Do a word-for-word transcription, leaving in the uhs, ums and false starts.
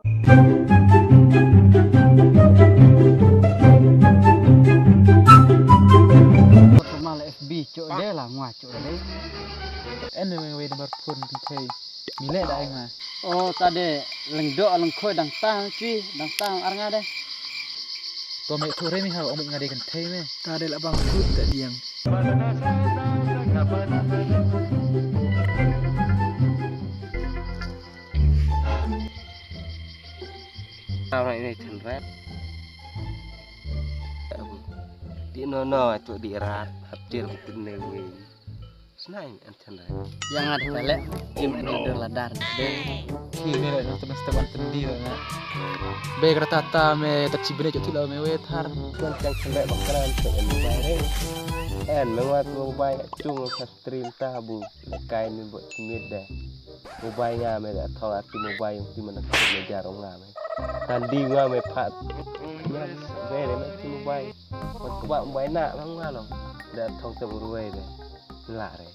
Mal F B cok de la ngwa cok de. En me wei number phone pynthei. Mi leh da ai nga. O ta de leng do leng khoi dang tang cui dang tang ar nga de. To me thu re mi ha ong nga de kan thei me. Ta de la bang kut ta diang. Tao nai nai than rat. Di no no tu di rat hap dir betul ne wei. Snain an than rat. Yang ada kale im ada ladar de. Ki me le tu mesti ban tendi la na. Be kata tata me tak ci bene joti la me wei thar. Kan kan kale bakran tu en bai re. En me wa tu bai cung ka stream ta bu. Kai me bo cimit de. Mobile nga me da thong ati mobile yung ti mana ka me jar nga me. Tandi nga me phat. Nya be de me ti mobile. Pat kuba mobile na lang nga long. Da thong tem ruwe de. La re.